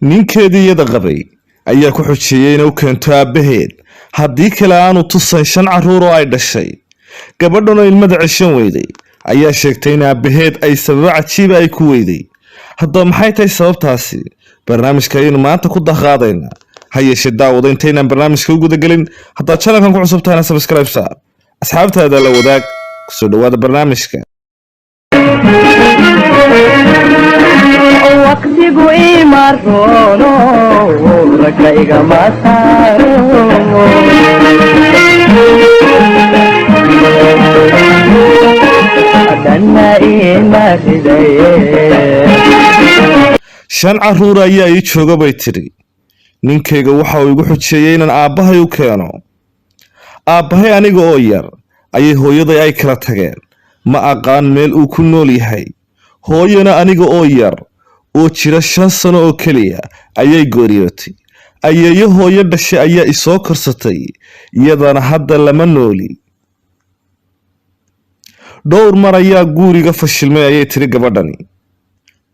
Ninkeedii iyada qabay ayaa ku xujeeyay inay u keento aabbaheed, haddii kale aanu tusayn 5 carruur oo ay dhashay. Gabadhan oo ilmada ceshan weyday ayaa sheegtay in aabbaheed ay sababo cajiiba ay ku weyday. Haddaba maxay tahay sababtaasi? Barnaamijka ayaynu maanta ku dahqaadaynaa. Ha yeeshee daawada, intaynaan barnaamijka u gudagelin, haddaad channelkan ku cusub tahayna subscribe saar, asxaabtaada la wadaag. Kusoo dhawaada barnaamijka. Waqtigu ima roono, ragga igama saaro. Dhanna ima ridaye. 5 carruur ayaa ii jooga, bay tidhi. Ninkayga waxa uu igu xujeeyey inaan aabbahay u keeno. Aabbahay aniga oo yar ayay hooyaday ay kala tageen. Ma aqaan meel uu ku nool yahay. Hooyana aniga oo yar oo jira 5 sano oo keliya ayay geeriyootay. Ayeeyo hooyo dhashay ayaa isoo korsatay, iyadana hadda lama nooli. Dhowr mar ayaa guuriga fashilmay, ayay tidhi gabadhani.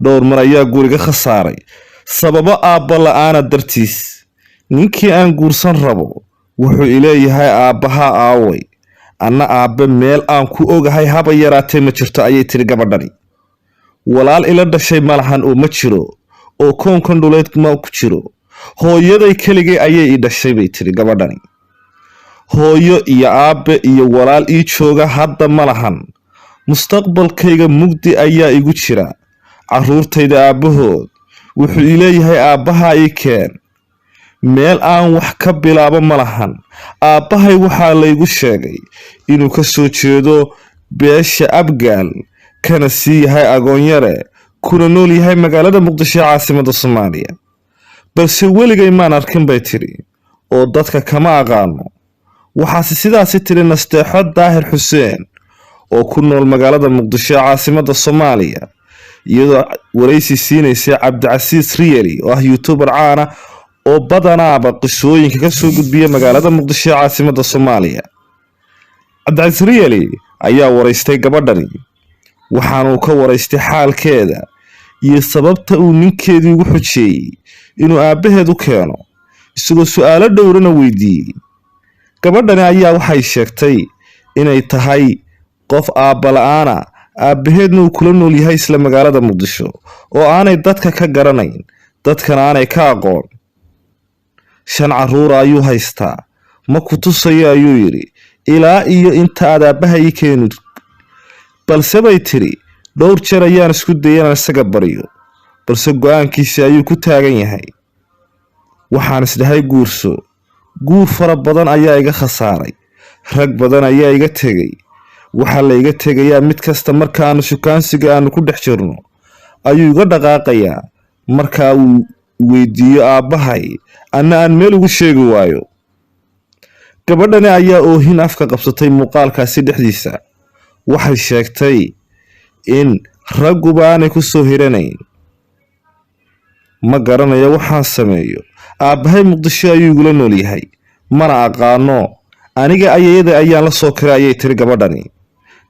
Dhowr mar ayaa guuriga khasaaray sababo aabba la-aana dartiis. Ninkii aan guursan rabo wuxuu ileeyahay, "Aabbaha aaway?" Anna aabbe meel aan ku ogahay haba yaraatee ma jirto, ayay tidhi gabadhani. Walaal ila dhashay malahan oo ma jiro, oo koonkan dhuleed ma ku jiro. Hooyaday keligay ayay i dhashay, bay tidhi gabadhani. Hooyo iyo aabbe iyo walaal ii jooga hadda ma lahan. Mustaqbalkayga mugdi ayaa igu jira. Carruurtayda aabbahood wuxuu ileeyahay, "Aabbaha ii keen." Meel aan wax ka bilaabo ma lahan. Aabbahay waxaa laygu sheegay inuu ka soo jeedo beesha Abgaal, kana sii yahay agoonyare, kuna nool yahay magaalada Muqdisho ee caasimadda Soomaaliya, balse weligay maan arkin, bay tidhi, oo dadka kama aqaano. Waxaase sidaasi tidhi Nasteexo Daahir Xuseen oo ku nool magaalada Muqdisho ee caasimadda Soomaaliya, iyadoo waraysi siinaysay Cabdicasiis Riyali oo ah youtuber caana oo badanaaba qisooyinka ka soo gudbiya magaalada Muqdisho ee caasimadda Soomaaliya. Cabdicasiis Riyali ayaa waraystay gabadhani, waxaanuu ka waraystay xaalkeeda iyo sababta uu ninkeedii ugu xujeeyey inuu aabbaheed u keeno, isagoo su-aalo dhowrana weydiiyey. Gabadhani ayaa waxay sheegtay inay tahay qof aabba la-aana, aabbaheedna uu kula nool yahay isla magaalada Muqdisho, oo aanay dadka ka garanayn, dadkana aanay ka aqoon. 5 carruura ayuu haystaa. "Ma ku tusayo," ayuu yidhi, "ilaa iyo inta aad aabbaha ii keeni." Balse, bay tidhi, dhowr jeer ayaan isku dayay inaan isaga baryo, balse go-aankiisi ayuu ku taagan yahay. Waxaan isdhahay guurso. Guur fara badan ayaa iga khasaaray, rag badan ayaa iga tegay. Waxaa la iga tegayaa mid kasta markaanu shukaansiga aanu ku dhex jirno ayuu iga dhaqaaqayaa, markaa uu weydiiyo aabbahay, anna aan meel ugu sheegi waayo. Gabadhani ayaa oohin afka qabsatay muuqaalkaasi dhexdiisa. Waxay sheegtay in ragguba aanay ku soo hiranayn. Ma garanayo waxaan sameeyo. Aabbahay Muqdisho ayuu igula nool yahay, mana aqaano. Aniga ayayada ayaan la soo kiray, ayay tiri gabadhani.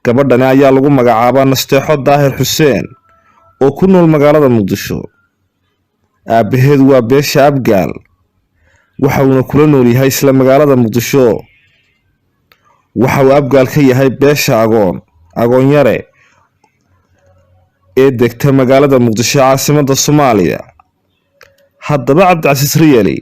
Gabadhani ayaa lagu magacaabaa Nasteexo Daahir Xuseen oo ku nool magaalada Muqdisho. Aabbaheed waa beesha Abgaal, waxa uuna kula nool yahay isla magaalada Muqdisho. Waxa uu Abgaal ka yahay beesha agoon agoonyare ee degta magaalada Muqdisho, caasimadda Soomaaliya. Haddaba Cabdicasiis Riyali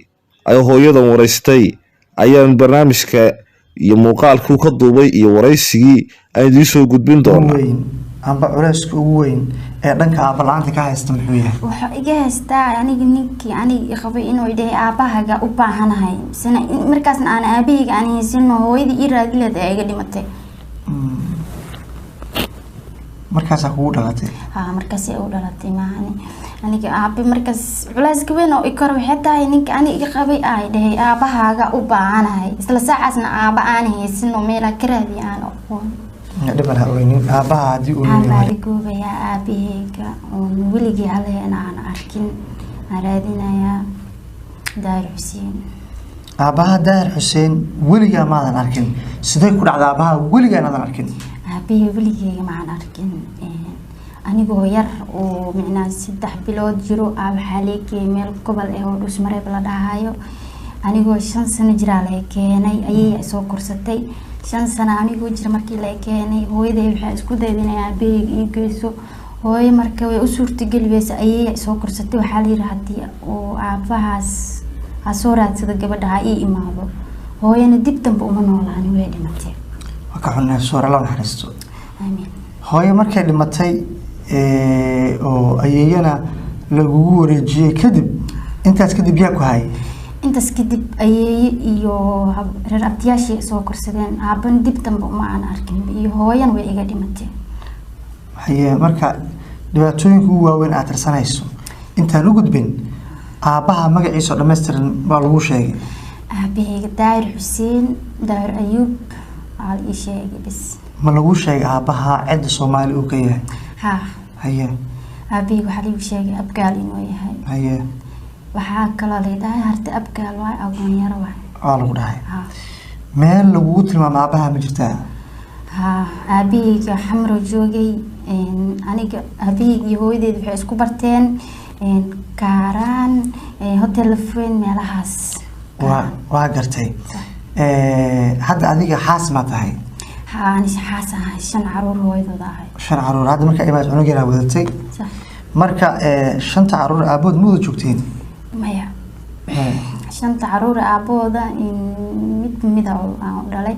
ayaa hooyadan waraystay, ayaan barnaamijka iyo muuqaalkii ka duubay iyo waraysigii aan idiin soo gudbin doonaa. Weyn amba culeyska ugu weyn ee dhanka aabba la-aanta ka haysta muxuu yahay? Waxaa iga haystaa aniga ninkii aniga qabay inuu idhahay, "Aabbahaga u baahanahay." Misena markaasna aan aabahayga aan haysano, hooyadii ii raadileed ee iga dhimatay. Markaasaa kugu dhalatay? Haa, markaasay u dhalatay. Maahani aniga aabe markaas culeyska weyn oo ikor waxay tahay ninka aniga iga qabay ay dhahay, "Aabahaaga u baahanahay." Isla saacaasna aaba aan haysan oo meelaa ka raadiya aan aqoon. Dhiban ha oynin. Aabbaha haddii uu Waxaan nool yahay. baadigoobayaa aabaheyga oon weligii alleena aan arkin. Aan raadinayaa Daahir Xuseen. Aabbaha Daahir Xuseen weligaa maadan arkin? Sidee ku dhacda aabbaha weligaa inaadan arkin? Aabahey weligeyga maan arkin. Anigoo yar oo micnaha 3 bilood jiro waxaa laga keenay meel gobol ah oo Dhusmareeb la dhahayo. Anigoo 5 sano jiraa laga keenay, ayay soo korsatay. 5 sano anigoo jira markii laga keenay, hooyaday waxay isku dayday inay aabaheyga ii geyso. Hooyo marka way u suurtageli weysay, ayay soo korsatay. Waxaa la yidhi haddii oo aabahaas ha soo raadsado gabadha ha ii imaado. Hooyana dib dambe uma noolaani, way dhimatay. Waa ka xunnahay, suur alla naxariisto. Aamiin. Hooyo markay dhimatay oo ayeeyana lagugu wareejiyey kadib, intaas kadib yaa ku hayay? Intaas kadib ayeeye iyo reer abtiyaashii soo korsadeen. Aabana dib dambe uma aan arkin, iyo hooyana way iga dhimatay. Haye, marka dhibaatooyinka ugu waaweyn aad tirsanayso intaan u gudbin, aabbaha magaciisa oo dhammaystiran waa lagu sheegay? Aabaheyga Daahir Xuseen Daahir Ayuub aa la ii sheegay bas. Ma lagu sheegay aabbaha cidda Soomaali uu ka yahay? Haa. Haye. Aabaheyga waxaa laigu sheegay Abgaal inuu yahay. Haye. Waxaa kaloo la dhahay harta Abgaal waay, agoon yaro waay. Waa lagu dhahay? Haa. Meel lagugu tilmaamo aabbaha ma jirtaa? Haa, aabaheyga Xamro joogay. Aniga aabaheyga iyo hooyadeed waxay isku barteen Kaaraan, Hotel Lafweyn, meelahaas. Waa gartay. Hadda adiga xaas ma tahay? Haa, ani xaas ahay, 5 caruur hooyadooda ahay. 5 caruur. Hadda markaa imaad cunug yaraa wadatay. Sax. Marka 5-ta caruur aabood ma wada joogteen? Maya, 5-ta caruur aabahooda mid mida aan u dhalay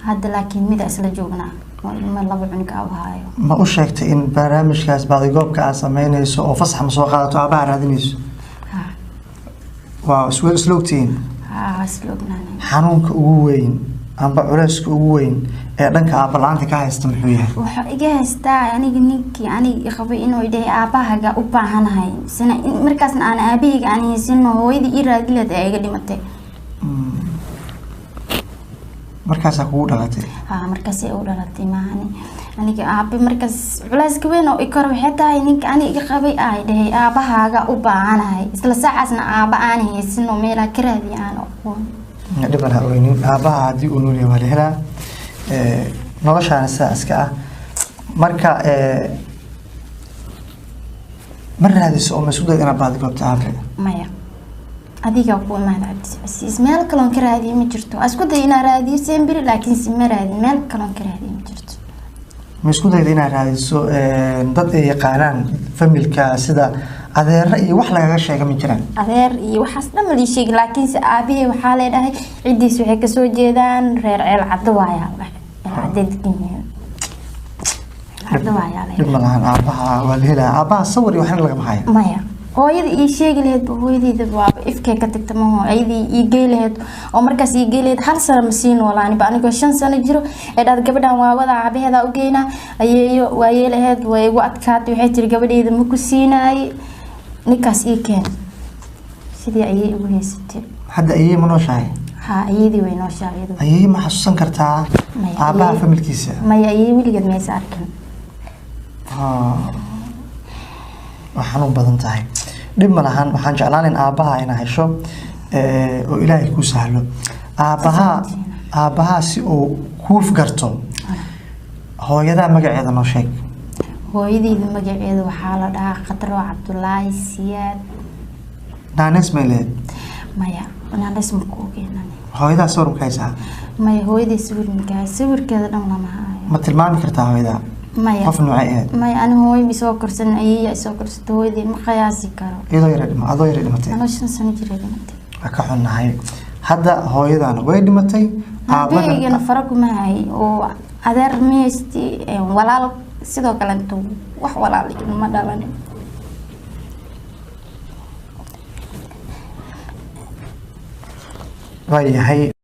hadda, laakiin mida isla joognaa oo ilmo 2 cunug aa u haayo. Ma u sheegtay in barnaamijkaas baadigoobka aad sameynayso oo fasax ma soo qaadato aabaha raadinayso? Haa. Waa isla ogtihiin? Haa, isla ognaanay. Xanuunka ugu weyn amba culeyska ugu weyn ee dhanka aabba la-aanta ka haysta muxuu yahay? Wuxuu iga haystaa aniga ninkii aniga i qabay inuu dhahay aabahaga u baahanahay, sina markaasna aan aabahayga aan haysano, hooyadii ii raadi lahayd ee iga dhimatay. Markaasaa kugu dhalatay? Haa, markaasay u dhalatay. Maahani aniga aabe markaas culeyska weyn oo i kor waxay tahay ninka aniga iga qabay ay dhahay aabahaaga u baahanahay, isla saacaasna aaba aan haysano, meelaa ka raadiya aan aqoon. Dhiban ha oynin, aabbaha haddii uu nool yahay waa la helaa. Noloshaana sidaa iska ah. Marka ma raadiso oo ma isku dayda inaad baadigoobto aabe? Maya, adigaa ku imaada Cabdicasiis, meel kaloon ka raadiyo ma jirto. Waa isku day inaan raadiyo semberi, laakiin se ma raadin, meel kaloon ka raadiyo ma jirto. Ma isku dayda inaad raadiso dad ay yaqaanaan familka, sida adeero iyo wax lagaga sheega ma jiraan? Adeer iyo waxaas dhan ma lii sheegi, laakiinse aabihii waxaa leedhahay ciddiis waxay kasoo jeedaan reer Ceel Caddo waayaa la dhahay, Ceel Cadday degan yihiin, Ceel Caddo waayaa Dhib leedhahay. Ma lahan, aabbaha waa la helaa. Aabbaha sawir iyo waxna lagama hayo? Maya, hooyada ii sheegi lahayd ba, hooyadeyda waaba ifkay ka tagta maho. Ayadii ii gey lahayd oo markaas ii gey lahayd, hal sano ma sii noolaaniba anigoo 5 sano jiro ee dhaad gabadhan waa wada aabaheeda u geynaa. Ayeeyo waa yeelaheed, way igu adkaatay, waxay tiri gabadheyda ma ku siinaayey, ninkaas ii keen. Sidii ayay igu haysatay. Hadda ayay ma nooshahay? Haa, ayadii way nooshahay iyadu. Ayay ma xasuusan kartaa Maya, aabbaha ayay- familkiisa? Maya, ayay weligeed maysa arkin. Waa xanuun badan tahay. Dhib ma lahan, waxaan jeclaan in aabbaha inaa hesho oo ilaahay kuu sahlo aabbaha, si uu kuu garto. Hooyadaa magaceeda noo sheeg. Hooyadeyda magaceeda waxaa la dhahaa Khadro Cabdulaahi Siyaad. Naanees may lehed? Maya, naanees ma ku ogeenan. Hooyadaa sawir ma ka haysaa? Maya, hooyaday sawir makaa, sawirkeeda dhan lama hayo. Ma tilmaami kartaa hooyadaa? Maya. Qof noocay ahayd? Maya, ani hooyo ma soo korsan, ayeeya isoo korsata. Hooyaday ma qiyaasi karo. Iyadoo yara dhima, adoo yara dhimatay? Anoo 5 sano jira dhimatay. Waa ka xunnahay. Hadda hooyadaana way dhimatay, Aabahaygana aabbana fara kuma hay oo adeer ma haysti, walaal sidoo kale intuu wax walaal ma dhalanin. Waa yahay.